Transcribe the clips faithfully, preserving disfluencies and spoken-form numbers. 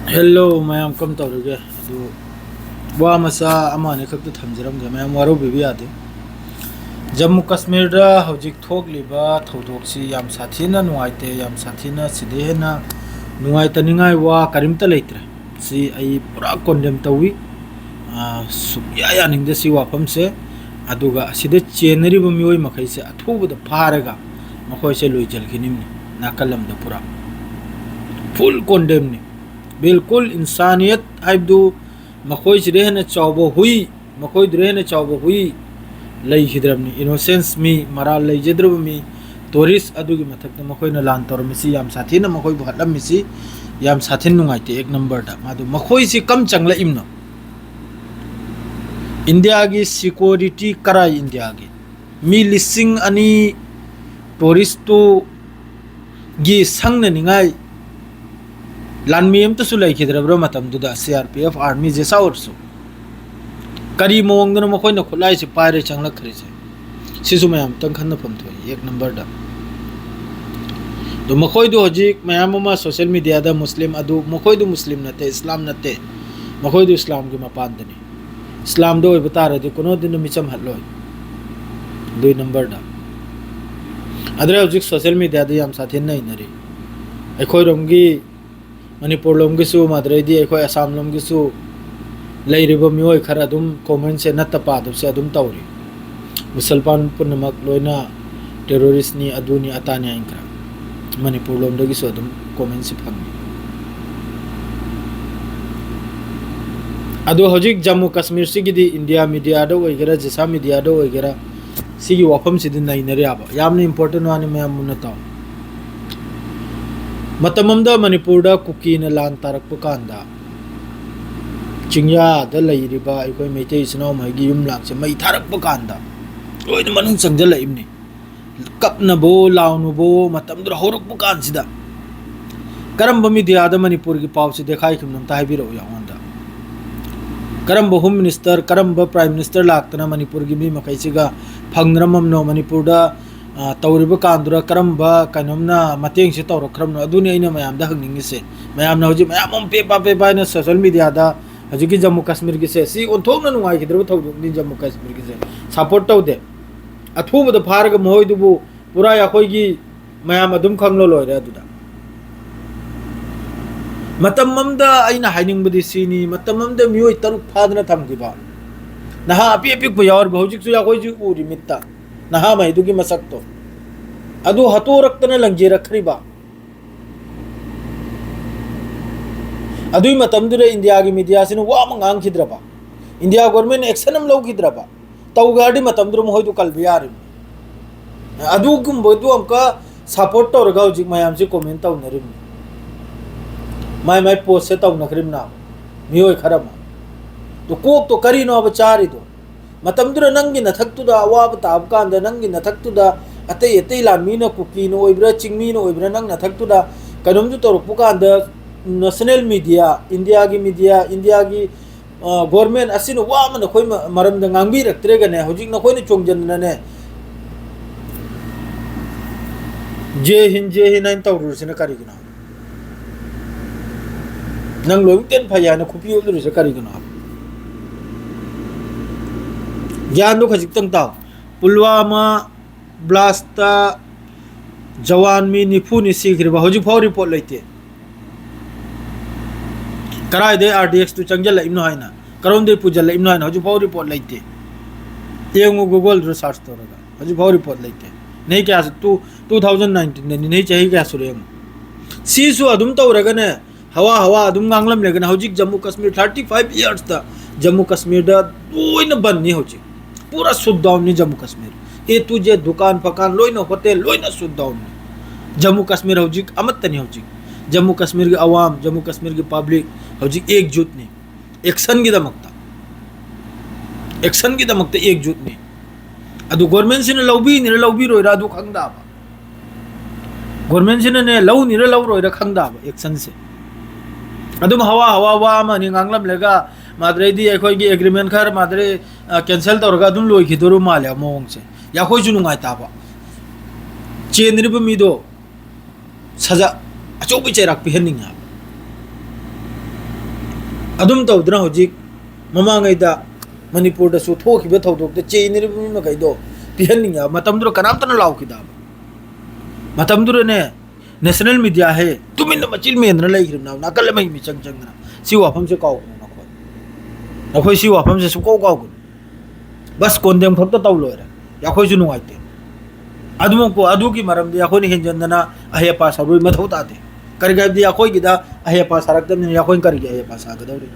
Hello ꯃꯌꯥꯝ, ꯀꯝ ꯇꯧꯔꯤꯒꯦ? ꯑꯗꯨ ꯋꯥ ꯃꯆꯥ ꯑꯃ ꯑꯅꯤ ꯈꯛꯇ ꯊꯝꯖꯔꯝꯒꯦ, ꯃꯌꯥꯝ ꯋꯥꯔꯧꯕꯤꯕ ꯌꯥꯗꯦ꯫ ꯖꯝꯃꯨ ꯀꯥꯁꯃꯤꯔꯗ ꯍꯧꯖꯤꯛ ꯊꯣꯛꯂꯤꯕ ꯊꯧꯗꯣꯛꯁꯤ ꯌꯥꯝ ꯁꯥꯊꯤꯅ ꯅꯨꯡꯉꯥꯏꯇꯦ, ꯌꯥꯝ ꯁꯥꯊꯤꯅ, ꯁꯤꯗꯩ ꯍꯦꯟꯅ ꯅꯨꯡꯉꯥꯏꯇꯅꯤꯡꯉꯥꯏ ꯋꯥ ꯀꯔꯤꯝꯇ ꯂꯩꯇ꯭ꯔꯦ꯫ ꯁꯤ ꯑꯩ ꯄꯨꯔꯥ ꯀꯣꯟꯗꯦꯝ ꯇꯧꯏ꯫ ꯑ, ꯁꯨꯛꯌꯥ ꯌꯥꯅꯤꯡꯗꯦ ꯁꯤ ꯋꯥꯐꯝꯁꯦ꯫ ꯑꯗꯨꯒ ꯑꯁꯤꯗ ꯆꯦꯟꯅꯔꯤꯕ ꯃꯤꯑꯣꯏ ꯃꯈꯩꯁꯦ ꯑꯊꯨꯕꯗ ꯐꯥꯔꯒ ꯃꯈꯣꯏꯁꯦ ꯂꯣꯏꯁꯤꯟꯈꯤꯅꯤꯡꯅꯤ ꯅꯥꯀꯜ ꯑꯃꯗ ꯄꯨꯔꯥ꯫ ꯐꯨꯜ ꯀꯣꯟꯗꯦꯝꯅꯤ꯫ ꯕꯤꯜꯀꯨꯜ ꯏꯟꯁꯥꯅꯤꯌꯠ ꯍꯥꯏꯕꯗꯨ, ꯃꯈꯣꯏꯁꯤꯗ ꯍꯦꯟꯅ ꯆꯥꯎꯕ ꯍꯨꯏ, ꯃꯈꯣꯏꯗꯨꯗ ꯍꯦꯟꯅ ꯆꯥꯎꯕ ꯍꯨꯏ ꯂꯩꯈꯤꯗ꯭ꯔꯕꯅꯤ꯫ ꯏꯅꯣꯁꯦꯟꯁ ꯃꯤ, ꯃꯔꯥꯜ ꯂꯩꯖꯗ꯭ꯔꯕ ꯃꯤ, ꯇꯣꯔꯤꯁ ꯑꯗꯨꯒꯤ ꯃꯊꯛꯇ ꯃꯈꯣꯏꯅ ꯂꯥꯟ ꯇꯧꯔꯝꯃꯤꯁꯤ, ꯌꯥꯝ ꯁꯥꯊꯤꯅ ꯃꯈꯣꯏꯕꯨ ꯍꯥꯠꯂꯝꯃꯤꯁꯤ, ꯌꯥꯝ ꯁꯥꯊꯤꯅ ꯅꯨꯡꯉꯥꯏꯇꯦ꯫ ꯑꯦꯛ ꯅꯝꯕꯔꯗ ꯃꯥꯗꯨ, ꯃꯈꯣꯏꯁꯤ ꯀꯝ ꯆꯪꯂꯛꯏꯕꯅꯣ? ꯏꯟꯗꯤꯌꯥꯒꯤ ꯁꯤꯀ꯭ꯌꯣꯔꯤꯇꯤ ꯀꯔꯥꯏ? ꯏꯟꯗꯤꯌꯥꯒꯤ ꯃꯤ ꯂꯤꯁꯤꯡ ꯑꯅꯤ ꯇꯣꯔꯤꯁꯇꯨꯒꯤ ꯁꯪꯅꯅꯤꯡꯉꯥꯏ ꯂꯥꯟꯃꯤ ꯑꯝꯇꯁꯨ ꯂꯩꯈꯤꯗ꯭ꯔꯕ꯭ꯔꯥ ꯃꯇꯝꯗꯨꯗ? C R P F, army, ꯖꯦꯁꯥ ꯑꯣꯏꯔꯁꯨ ꯀꯔꯤ ꯃꯑꯣꯡꯗꯅꯣ ꯃꯈꯣꯏꯅ ꯈꯨꯠꯂꯥꯏꯁꯤ ꯄꯥꯏꯔ ꯆꯪꯂꯛꯈ꯭ꯔꯤꯁꯦ? ꯁꯤꯁꯨ ꯃꯌꯥꯝ ꯑꯝꯇꯪ ꯈꯟꯅꯐꯝ ꯊꯣꯛꯏ꯫ ꯑꯦꯛ ꯅꯝꯕꯔꯗ ꯑꯗꯣ ꯃꯈꯣꯏꯗꯨ ꯍꯧꯖꯤꯛ ꯃꯌꯥꯝ ꯑꯃ ꯁꯣꯁꯦꯜ ꯃꯦꯗꯤꯌꯥꯗ ꯃꯨꯁꯂꯤꯝ ꯑꯗꯨ, ꯃꯈꯣꯏꯗꯨ ꯃꯨꯁꯂꯤꯝ ꯅꯠꯇꯦ, ꯏꯁꯂꯥꯝ ꯅꯠꯇꯦ, ꯃꯈꯣꯏꯗꯨ ꯏꯁꯂꯥꯝꯒꯤ ꯃꯄꯥꯟꯗꯅꯤ꯫ ꯏꯁꯂꯥꯝꯗ ꯑꯣꯏꯕ ꯇꯥꯔꯗꯤ ꯀꯣꯅꯣꯗꯨꯅ ꯃꯤꯆꯝ ꯍꯠꯂꯣꯏ꯫ ꯑꯗꯨꯏ ꯅꯝꯕꯔꯗ ꯑꯗꯨꯅ ꯍꯧꯖꯤꯛ ꯁꯣꯁꯦꯜ ꯃꯦꯗꯤꯌꯥꯗ ꯌꯥꯝ ꯁꯥꯊꯤꯅ ꯅꯩꯅꯔꯤ꯫ ꯑꯩꯈꯣꯏꯔꯣꯝꯒꯤ, ꯃꯅꯤꯄꯨꯔ ꯂꯣꯝꯒꯤꯁꯨ, ꯃꯗꯨꯗꯩꯗꯤ ꯑꯩꯈꯣꯏ ꯑꯁꯥꯝ ꯂꯣꯝꯒꯤꯁꯨ ꯂꯩꯔꯤꯕ ꯃꯤꯑꯣꯏ ꯈꯔ ꯑꯗꯨꯝ ꯀꯣꯃꯦꯟꯁꯦ ꯅꯠꯇ ꯄꯥꯗꯕꯁꯦ ꯑꯗꯨꯝ ꯇꯧꯔꯤ꯫ ꯃꯨꯁꯜꯃꯥꯟ ꯄꯨꯝꯅꯃꯛ ꯂꯣꯏꯅ ꯇꯦꯔꯣꯔꯤꯁꯅꯤ, ꯑꯗꯨꯅꯤ ꯑꯇꯥꯅꯤ ꯍꯥꯏꯅ ꯈꯔ ꯃꯅꯤꯄꯨꯔ ꯂꯣꯝꯗꯒꯤꯁꯨ ꯑꯗꯨꯝ ꯀꯣꯃꯦꯟꯁꯤ ꯐꯪꯉꯤ꯫ ꯑꯗꯣ ꯍꯧꯖꯤꯛ ꯖꯝꯃꯨ ꯀꯥꯁꯃꯤꯔꯁꯤꯒꯤꯗꯤ ꯏꯟꯗꯤꯌꯥ ꯃꯦꯗꯤꯌꯥꯗ ꯑꯣꯏꯒꯦꯔꯥ, ꯖꯤꯁꯥ ꯃꯦꯗꯤꯌꯥꯗ ꯑꯣꯏꯒꯦꯔꯥ, ꯁꯤꯒꯤ ꯋꯥꯐꯝꯁꯤꯗꯤ ꯅꯩꯅꯔꯦꯕ꯫ ꯌꯥꯝꯅ ꯏꯝꯄꯣꯔꯇꯦꯟ ꯋꯥꯅꯤ, ꯃꯌꯥꯝ ꯃꯨꯟꯅ ꯇꯥꯎ꯫ ꯃꯇꯝ ꯑꯃꯗ ꯃꯅꯤꯄꯨꯔꯗ ꯀꯨꯀꯤꯅ ꯂꯥꯟ ꯇꯥꯔꯛꯄ ꯀꯥꯟꯗ, ꯆꯤꯡꯌꯥꯗ ꯂꯩꯔꯤꯕ ꯑꯩꯈꯣꯏ ꯃꯩꯇꯩ ꯏꯆꯤꯟ ꯏꯅꯥꯎ ꯃꯈꯩꯒꯤ ꯌꯨꯝ ꯂꯥꯟꯁꯦ ꯃꯩ ꯊꯥꯔꯛꯄ ꯀꯥꯟꯗ ꯂꯣꯏꯅ ꯃꯅꯨꯡ ꯆꯪꯁꯤꯜꯂꯛꯏꯕꯅꯤ꯫ ꯀꯞꯅꯕꯣ, ꯂꯥꯎꯅꯕꯣ ꯃꯇꯝꯗꯨꯗ ꯍꯧꯔꯛꯄ ꯀꯥꯟꯁꯤꯗ ꯀꯔꯝꯕ ꯃꯦꯗꯤꯌꯥꯗ ꯃꯅꯤꯄꯨꯔꯒꯤ ꯄꯥꯎꯁꯤ ꯗꯦꯈꯥꯏꯈꯤꯕꯅꯣ ꯑꯝꯇ ꯍꯥꯏꯕꯤꯔꯛꯎ ꯑꯩꯉꯣꯟꯗ꯫ ꯀꯔꯝꯕ ꯍꯣꯝ ꯃꯤꯅꯤꯁꯇꯔ, ꯀꯔꯝꯕ ꯄ꯭ꯔꯥꯏꯝ ꯃꯤꯅꯤꯁꯇꯔ ꯂꯥꯛꯇꯅ ꯃꯅꯤꯄꯨꯔꯒꯤ ꯃꯤ ꯃꯈꯩꯁꯤꯒ ꯐꯪꯅꯔꯝꯃꯝꯅꯣ? ꯃꯅꯤꯄꯨꯔꯗ ꯑ, ꯇꯧꯔꯤꯕ ꯀꯥꯟꯗꯨꯗ ꯀꯔꯝꯕ ꯀꯩꯅꯣꯝꯅ ꯃꯇꯦꯡꯁꯦ ꯇꯧꯔꯛꯈ꯭ꯔꯕꯅꯣ? ꯑꯗꯨꯅꯤ ꯑꯩꯅ ꯃꯌꯥꯝꯗ ꯍꯪꯅꯤꯡꯉꯤꯁꯦ꯫ ꯃꯌꯥꯝꯅ ꯍꯧꯖꯤꯛ ꯃꯌꯥꯝ ꯑꯃ ꯄꯦ ꯄꯥ ꯄꯦ ꯄꯥ ꯍꯥꯏꯅ social media ꯗ ꯍꯧꯖꯤꯛꯀꯤ ꯖꯝꯃꯨ ꯀꯥꯁꯃꯤꯔꯒꯤꯁꯦ ꯁꯤ ꯑꯣꯟꯊꯣꯛꯅ ꯅꯨꯡꯉꯥꯏꯈꯤꯗ꯭ꯔꯕ ꯊꯧꯗꯣꯛꯅꯤ꯫ ꯖꯝꯃꯨ ꯀꯥꯁꯃꯤꯔꯒꯤꯁꯦ support ꯇꯧꯗꯦ꯫ ꯑꯊꯨꯕꯗ ꯐꯥꯔꯒ ꯃꯈꯣꯏꯗꯨꯕꯨ ꯄꯨꯔꯥ ꯑꯩꯈꯣꯏꯒꯤ ꯃꯌꯥꯝ ꯑꯗꯨꯝ ꯈꯪꯂꯣ ꯂꯣꯏꯔꯦ꯫ ꯑꯗꯨꯗ ꯃꯇꯝ ꯑꯃꯗ ꯑꯩꯅ ꯍꯥꯏꯅꯤꯡꯕꯗꯤ ꯁꯤꯅꯤ, ꯃꯇꯝ ꯑꯃꯗ ꯃꯤꯑꯣꯏ ꯇꯔꯨꯛ ꯐꯥꯗꯅ ꯊꯝꯈꯤꯕ, ꯅꯍꯥ ꯑꯄꯤꯛ ꯑꯄꯤꯛꯄ ꯌꯥꯎꯔꯤꯕ, ꯍꯧꯖꯤꯛꯁꯨ ꯑꯩꯈꯣꯏꯁꯨ ꯎꯔꯤ ꯃꯤꯠꯇ, ꯅꯍꯥꯉꯩꯗꯨꯒꯤ ꯃꯁꯛꯇꯣ, ꯑꯗꯨ ꯍꯥꯠꯇꯣꯔꯛꯇꯅ ꯂꯪꯖꯦꯔꯛꯈ꯭ꯔꯤꯕ꯫ ꯑꯗꯨꯒꯤ ꯃꯇꯝꯗꯨꯗ ꯏꯟꯗꯤꯌꯥꯒꯤ media ꯁꯤꯅ ꯋꯥ ꯑꯃ ꯉꯥꯡꯈꯤꯗ꯭ꯔꯕ? ꯏꯟꯗꯤꯌꯥ government ꯅ action ꯑꯃ ꯂꯧꯈꯤꯗ꯭ꯔꯕ? ꯇꯧꯒꯦ ꯍꯥꯏꯔꯗꯤ ꯃꯇꯝꯗꯨꯗ ꯃꯈꯣꯏꯗꯨ ꯀꯜꯕ ꯌꯥꯔꯤꯕꯅꯤ꯫ ꯑꯗꯨꯒꯨꯝꯕꯗꯨ ꯑꯃꯨꯛꯀ support ꯇꯧꯔꯒ ꯍꯧꯖꯤꯛ ꯃꯌꯥꯝꯁꯤ comment ꯇꯧꯅꯔꯤꯕꯅꯤ꯫ ꯃꯥꯏ ꯃꯥꯏ post ꯁꯦ ꯇꯧꯅꯈ꯭ꯔꯤꯕꯅ ꯃꯤꯑꯣꯏ ꯈꯔ ꯑꯃ꯫ ꯑꯗꯨ ꯀꯣꯛꯇꯣ ꯀꯔꯤꯅꯣꯕ ꯆꯥꯔꯤꯗꯣ? ꯃꯇꯝꯗꯨꯗ ꯅꯪꯒꯤ ꯅꯊꯛꯇꯨꯗ ꯑꯋꯥꯕ ꯇꯥꯕ ꯀꯥꯟꯗ, ꯅꯪꯒꯤ ꯅꯊꯛꯇꯨꯗ ꯑꯇꯩ ꯑꯇꯩ ꯂꯥꯟꯃꯤꯅ, ꯀꯨꯀꯤꯅ ꯑꯣꯏꯕ꯭ꯔꯥ, ꯆꯤꯡꯃꯤꯅ ꯑꯣꯏꯕ꯭ꯔꯥ, ꯅꯪ ꯅꯊꯛꯇꯨꯗ ꯀꯩꯅꯣꯝꯁꯨ ꯇꯧꯔꯛꯄ ꯀꯥꯟꯗ, national media, ꯏꯟꯗꯤꯌꯥꯒꯤ media, ꯏꯟꯗꯤꯌꯥꯒꯤ, ꯑ, government ꯑꯁꯤꯅ ꯋꯥ ꯑꯃ ꯅꯈꯣꯏ ꯃ-, ꯃꯔꯝꯗ ꯉꯥꯡꯕꯤꯔꯛꯇ꯭ꯔꯒꯅꯦ, ꯍꯧꯖꯤꯛ ꯅꯈꯣꯏꯅ ꯆꯣꯡꯁꯤꯟꯗꯅꯅꯦ, "ꯖꯦ ꯍꯤꯟ, ꯖꯦ ꯍꯤꯟ" ꯍꯥꯏꯅ ꯇꯧꯔꯨꯔꯤꯁꯤꯅ ꯀꯔꯤꯒꯤꯅꯣ? ꯅꯪ ꯂꯣꯏꯃꯛꯇꯦꯅ ꯐꯩ ꯍꯥꯏꯅ ꯈꯨꯄꯤ ꯑꯣꯠꯂꯨꯔꯤꯁꯦ ꯀꯔꯤꯒꯤꯅꯣ ꯍꯥꯏꯕ? ꯒ꯭ꯌꯥꯟꯗꯣ ꯈꯖꯤꯛꯇꯪ ꯇꯥꯎ꯫ ꯄꯨꯜꯋꯥꯃꯥ blast ꯇ ꯖꯋꯥꯟ ꯃꯤ ꯅꯤꯐꯨꯅꯤ ꯁꯤꯈ꯭ꯔꯤꯕ, ꯍꯧꯖꯤꯛꯐꯥꯎ report ꯂꯩꯇꯦ꯫ ꯀꯗꯥꯏꯗꯩ R D X ꯇꯨ ꯆꯪꯁꯤꯜꯂꯛꯏꯕꯅꯣ ꯍꯥꯏꯅ, ꯀꯔꯣꯝꯗꯩ ꯄꯨꯁꯤꯜꯂꯛꯏꯕꯅꯣ ꯍꯥꯏꯅ ꯍꯧꯖꯤꯛꯐꯥꯎ report ꯂꯩꯇꯦ꯫ ꯌꯦꯡꯉꯨ Google ꯗ search ꯇꯧꯔꯒ, ꯍꯧꯖꯤꯛꯐꯥꯎ report ꯂꯩꯇꯦ꯫ ꯅꯍꯤ ꯀꯌꯥ ꯁꯨ-, two, two thousand nineteen ꯗꯅꯤ, ꯅꯍꯤ ꯆꯍꯤ ꯀꯌꯥ ꯁꯨꯔꯦ ꯌꯦꯡꯉꯨ꯫ ꯁꯤꯁꯨ ꯑꯗꯨꯝ ꯇꯧꯔꯒꯅꯦ, ꯍꯋꯥ ꯍꯋꯥ ꯑꯗꯨꯝ ꯉꯥꯡꯂꯝꯂꯒꯅ ꯍꯧꯖꯤꯛ Jammu Kashmir thirty five years ꯇ ꯖꯝꯃꯨ ꯀꯥꯁꯃꯤꯔꯗ ꯂꯣꯏꯅ ꯕꯟꯅꯤ ꯍꯧꯖꯤꯛ꯫ ꯄꯨꯔꯥ shutdown ꯅꯤ Jammu Kashmir. A to Z ꯗꯨꯀꯥꯟ ꯐꯀꯥꯟ ꯂꯣꯏꯅ, hotel ꯂꯣꯏꯅ shutdown ꯅꯤ꯫ ꯖꯝꯃꯨ ꯀꯥꯁꯃꯤꯔ ꯍꯧꯖꯤꯛ ꯑꯃꯠꯇꯅꯤ ꯍꯧꯖꯤꯛ꯫ ꯖꯝꯃꯨ ꯀꯥꯁꯃꯤꯔꯒꯤ ꯑꯋꯥꯝ, ꯖꯝꯃꯨ ꯀꯥꯁꯃꯤꯔꯒꯤ public ꯍꯧꯖꯤꯛ ꯑꯦꯛꯖꯨꯠꯅꯤ꯫ Action ꯒꯤꯗꯃꯛꯇ꯫ Action ꯒꯤꯗꯃꯛꯇ ꯑꯦꯛꯖꯨꯠꯅꯤ꯫ ꯑꯗꯨ government ꯁꯤꯅ ꯂꯧꯕꯤꯅꯤꯔ ꯂꯧꯕꯤꯔꯣꯏꯔ ꯑꯗꯨ ꯈꯪꯗꯕ꯫ Government ꯁꯤꯅꯅꯦ ꯂꯧꯅꯤꯔ ꯂꯧꯔꯣꯏꯔ ꯈꯪꯗꯕ action ꯁꯦ꯫ ꯑꯗꯨꯝ ꯍꯋꯥ ꯍꯋꯥ ꯋꯥ ꯑꯃ ꯑꯅꯤ ꯉꯥꯡꯂꯝꯂꯒ ꯃꯥꯗ꯭ꯔꯩꯗꯤ ꯑꯩꯈꯣꯏꯒꯤ agreement ꯈꯔ ꯃꯥꯗ꯭ꯔꯩ, ꯑ, cancel ꯇꯧꯔꯒ ꯑꯗꯨꯝ ꯂꯣꯏꯈꯤꯗꯣꯔꯕ ꯃꯥꯜꯂꯦ ꯃꯑꯣꯡꯁꯦ꯫ ꯌꯥꯈꯣꯏꯁꯨ ꯅꯨꯡꯉꯥꯏꯇꯕ꯫ ꯆꯦꯟꯅꯔꯤꯕ ꯃꯤꯗꯣ ꯁꯖꯥ ꯑꯆꯧꯕ ꯆꯩꯔꯥꯛ ꯄꯤꯍꯟꯅꯤꯡꯉꯦ ꯍꯥꯏꯕ꯫ ꯑꯗꯨꯝ ꯇꯧꯗꯅ ꯍꯧꯖꯤꯛ ꯃꯃꯥꯡꯉꯩꯗ ꯃꯅꯤꯄꯨꯔꯗꯁꯨ ꯊꯣꯛꯈꯤꯕ ꯊꯧꯗꯣꯛꯇ ꯆꯦꯟꯅꯔꯤꯕ ꯃꯤ ꯃꯈꯩꯗꯣ ꯄꯤꯍꯟꯅꯤꯡꯉꯦ ꯍꯥꯏꯕ꯫ ꯃꯇꯝꯗꯨꯗ ꯀꯅꯥꯝꯇꯅ ꯂꯥꯎꯈꯤꯗꯕ꯫ ꯃꯇꯝꯗꯨꯗꯅꯦ, ꯅꯦꯁꯅꯦꯜ ꯃꯤꯗꯤꯌꯥ ꯍꯦ ꯇꯨꯃꯤꯟꯅ ꯃꯆꯤꯟ ꯃꯦꯟꯗꯅ ꯂꯩꯈ꯭ꯔꯕꯅꯦ, ꯅꯥꯀꯜ ꯑꯃꯒꯤ ꯃꯤꯆꯪ ꯆꯪꯗꯅ꯫ ꯁꯤ ꯋꯥꯐꯝꯁꯦ ꯀꯥꯎꯒꯅꯨ ꯅꯈꯣꯏ꯫ ꯅꯈꯣꯏ ꯁꯤ ꯋꯥꯐꯝꯁꯦ ꯁꯨꯡꯀꯥꯎ ꯀꯥꯎꯒꯅꯨ꯫ ꯕꯁ ꯀꯣꯟꯗꯦꯝ ꯈꯛꯇ ꯇꯧ ꯂꯣꯏꯔꯦ꯫ ꯑꯩꯈꯣꯏꯁꯨ ꯅꯨꯡꯉꯥꯏꯇꯦ꯫ ꯑꯗꯨꯃꯛꯄꯨ ꯑꯗꯨꯒꯤ ꯃꯔꯝꯗꯤ ꯑꯩꯈꯣꯏꯅ ꯍꯦꯟꯖꯟꯗꯅ ꯑꯍꯦꯄꯥ ꯁꯥꯔꯨꯕꯒꯤ ꯃꯊꯧ ꯇꯥꯗꯦ꯫ ꯀꯔꯤꯒꯤ ꯍꯥꯏꯕꯗꯤ ꯑꯩꯈꯣꯏꯒꯤꯗ ꯑꯍꯦꯄꯥ ꯁꯥꯔꯛꯇꯕꯅꯤꯅ ꯑꯩꯈꯣꯏꯅ ꯀꯔꯤꯒꯤ ꯑꯍꯦꯄꯥ ꯁꯥꯒꯗꯧꯔꯤ?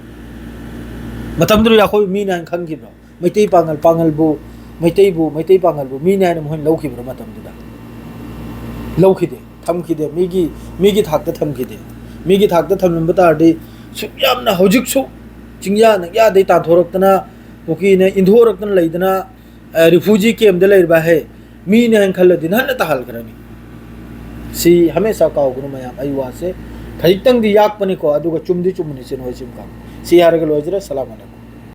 ꯃꯇꯝꯗꯨꯗ ꯑꯩꯈꯣꯏ ꯃꯤꯅꯦ ꯍꯥꯏꯅ ꯈꯟꯈꯤꯕ꯭ꯔꯣ? ꯃꯩꯇꯩ ꯄꯥꯉꯜ, ꯄꯥꯉꯜꯕꯨ, ꯃꯩꯇꯩꯕꯨ, ꯃꯩꯇꯩ ꯄꯥꯉꯜꯕꯨ ꯃꯤꯅꯦ ꯍꯥꯏꯅ ꯃꯈꯣꯏꯅ ꯂꯧꯈꯤꯕ꯭ꯔꯣ ꯃꯇꯝꯗꯨꯗ? ꯂꯧꯈꯤꯗꯦ, ꯊꯝꯈꯤꯗꯦ, ꯃꯤꯒꯤ, ꯃꯤꯒꯤ ꯊꯥꯛꯇ ꯊꯝꯈꯤꯗꯦ꯫ ꯃꯤꯒꯤ ꯊꯥꯛꯇ ꯊꯝꯂꯝꯕ ꯇꯥꯔꯗꯤ ꯁꯨꯛ ꯌꯥꯝꯅ ꯍꯧꯖꯤꯛꯁꯨ ꯆꯤꯡꯌꯥ ꯅꯛꯌꯥꯗꯩ ꯇꯥꯟꯊꯣꯔꯛꯇꯅ, ꯀꯨꯀꯤꯅ ꯏꯟꯊꯣꯔꯛꯇꯅ ꯂꯩꯗꯅ, ꯑ, ꯔꯤꯐ꯭ꯌꯨꯖꯤ ꯀꯦꯝꯗ ꯂꯩꯔꯤꯕ ꯍꯦ ꯃꯤꯅꯦ ꯍꯥꯏꯅ ꯈꯜꯂꯗꯤ ꯅꯍꯥꯟꯅ ꯇꯥꯍꯜꯈ꯭ꯔꯅꯤ꯫ ꯁꯤ ꯍꯃꯦꯁꯥ ꯀꯥꯎꯒꯅꯨ ꯃꯌꯥꯝ, ꯑꯩ ꯋꯥꯁꯦ ꯈꯖꯤꯛꯇꯪꯗꯤ ꯌꯥꯛꯄꯅꯤꯀꯣ, ꯑꯗꯨꯒ ꯆꯨꯝꯗꯤ ꯆꯨꯝꯕꯅꯤ ꯆꯤꯟ ꯍꯣꯏ ꯆꯤꯟ ꯀꯥꯡ꯫ ꯁꯤ ꯍꯥꯏꯔꯒ ꯂꯣꯏꯖꯔꯦ꯫ ꯁꯂꯥꯝ ꯑꯂꯩꯀꯨꯝ꯫